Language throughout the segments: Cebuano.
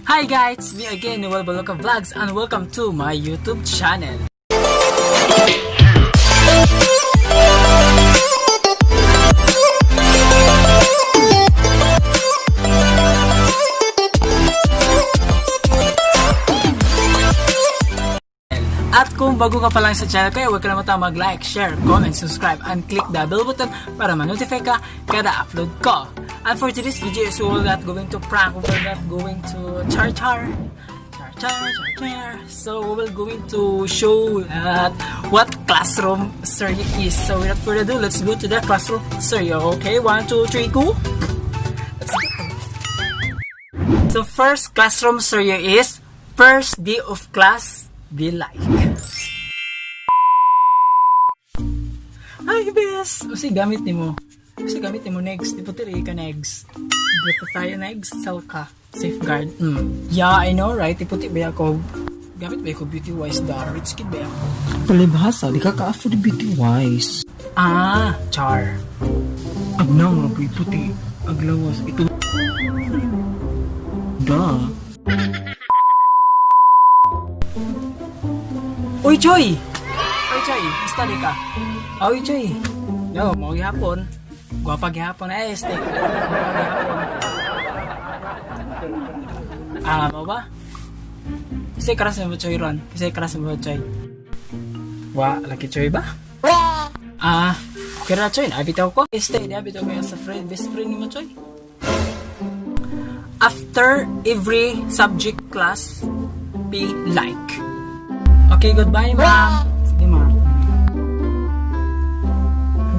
Hi guys, it's me again, Noel Baloka Vlogs, and welcome to my YouTube channel. At kung bago ka pa lang sa channel ko, huwag kalimutan mag-like, share, comment, subscribe, and click the bell button para ma-notify ka kada upload ko. And for today's video is we will not going to prank, we will not going to char-char. Char char char char. So we will going to show that what classroom sir is. So without further ado, let's go to the classroom sir. Okay, one, two, three, go. Let's go. So first classroom sir is first day of class be like. Ay, bes! Kasi gamit nimo. Kasi gamit nimo next. Di puti ka next. Dito tayo next. Sell ka. Safeguard. Yeah, I know, right? Di puti ba ako? Gamit ba ako beauty wise da? Rich kid ba ako? Palibhasa, di ka ka-afford beauty wise. Ah, char. Agnaw nga po puti. Aglawas. Ito. Da. Uy, Choy! Uy, Choy! Basta di ka. Uy, Choy! Yo, mau gihapon. Gwapa gihapon eh, este. Gwapa gihapon. Ah, mau ba? Kasi keras mo Choy ron. Kasi keras mo Choy. Wa, laki Choy ba? Ah, kira Choy, nabitaw ko. Este, nabitaw ko sa friend, best friend ni mo Choy. After every subject class, be like. Okay, goodbye, ma'am. Sige, ma'am.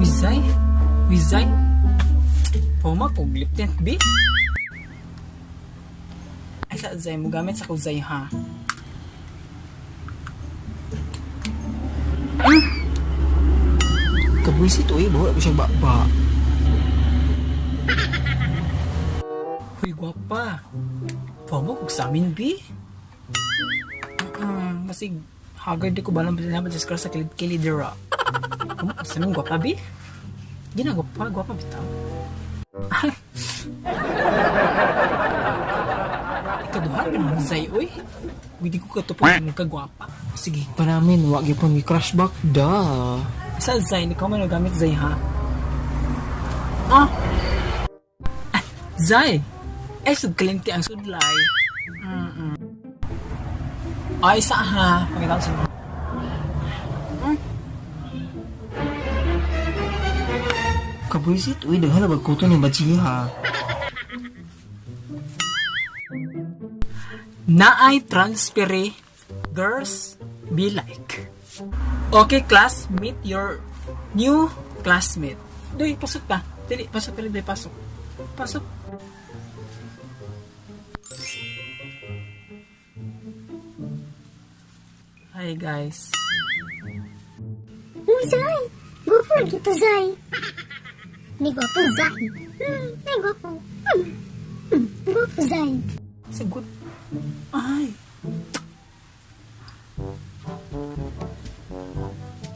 Wizay? Wizay? Puma, kog lip tint, B? Ay, sa Zay, mo gamit sa kuzay, ha? Kabuisit uy, buho ko siya ba. Huy, gwapa. Puma, kog sa amin, B? Masig, haggard di ko ba lang ba just sa kilid-kilid dira. Puma, kog sa amin, gwapa, B? Ginagwapa, gwapa bitaw. Ay. Ikaduha ka naman, Zay, uy. Uy, di ko katupag mo kagwapa. Sige, panamin, wa gyapon gi crush back da. Sa Zay, ikaw man gamit Zay, ha? Ah! Ah, Zay! Eh, sud kalimti ang sudlay. Mm-mm. Ay, sa ha. Pakita ko sa inyo. Kabuisit uy, daghan na bagkuto ni bajiha. Naay transfere girls be like. Okay, class, meet your new classmate. Doy, pasok ka. Dili, pasok ka, dili, pasok. Pasok. Hi, guys. Uy, Zay! Gwapo lagi to, Zay! Ni gwapo, Zay! Ni gwapo. Gwapo, Zay! Sagot. Ay.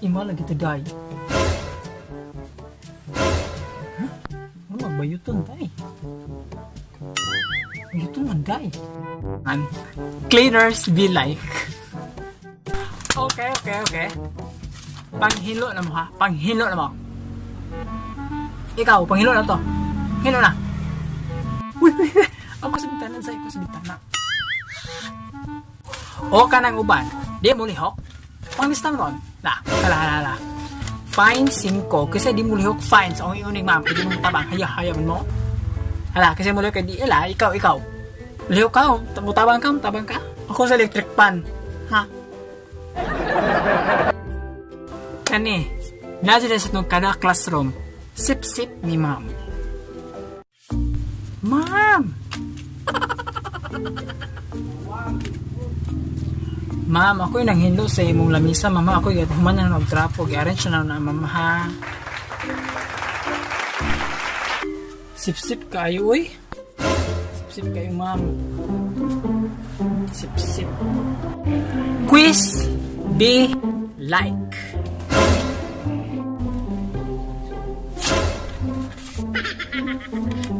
Ima lagi to die. Huh? Ano magbayuton day? Bayuton man day. And cleaners be like. Okay. Panghilo na mo ha. Panghilo na mo. Ikaw, panghilo na to. Hilo na. Uy, uy, uy. Ako sa bintana, sa ako sa bintana. O ka ng uban, di mo lihok. Panglista mo ron. Na, hala, hala, hala. Fine 5. Kasi di mo lihok fine. Sa akong iunig, ma'am. Pwede mo tabang. Haya, haya man mo. Hala, kasi mo lihok. Di, hala, ikaw, ikaw. Lihok ka, oh. Mutabang ka, mutabang ka. Ako sa electric pan. Ha? Kani, nasa sa itong kada classroom. Sip-sip ni ma'am. Ma'am! Ma'am, ako'y nanghinlo sa imong lamisa. Mama, ako'y human na magtrapo. Gi-arrange na na, ma'am, ha? Sip-sip kayo, uy. Sip-sip kayo, ma'am. Sip-sip. Quiz be like.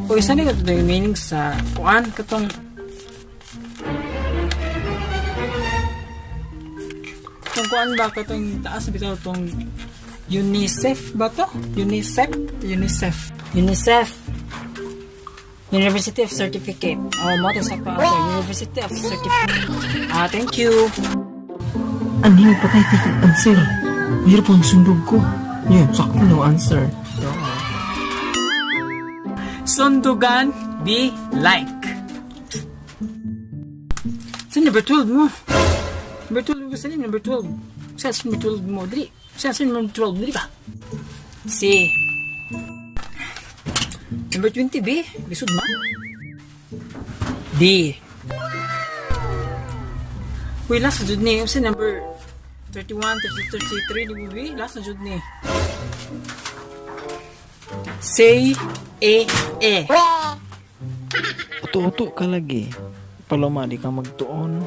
Uy, saan ito yung meaning sa kuan katong Katong kuan ba, katong taas bitaw tong UNICEF ba to? UNICEF? UNICEF. UNICEF. University of Certificate. Oh, mo to sa pa answer. University of Certificate. Ah, thank you. Anhing patay kay answer. Mahirap ang sundog ko. Yun, sakto no answer. Sundugan be like. Sa number 12 mo. Number 12 mo sa number 12. Sa number 12 mo, dali. Sa number 12, dali ba? C. Number 20 B. Lisod man. D. Uy, last na jud ni. Sa number 31, 32, 33, di ba, B? Last na jud ni. C, E, E. Uto-uto ka lagi. Paloma, di ka magtuon.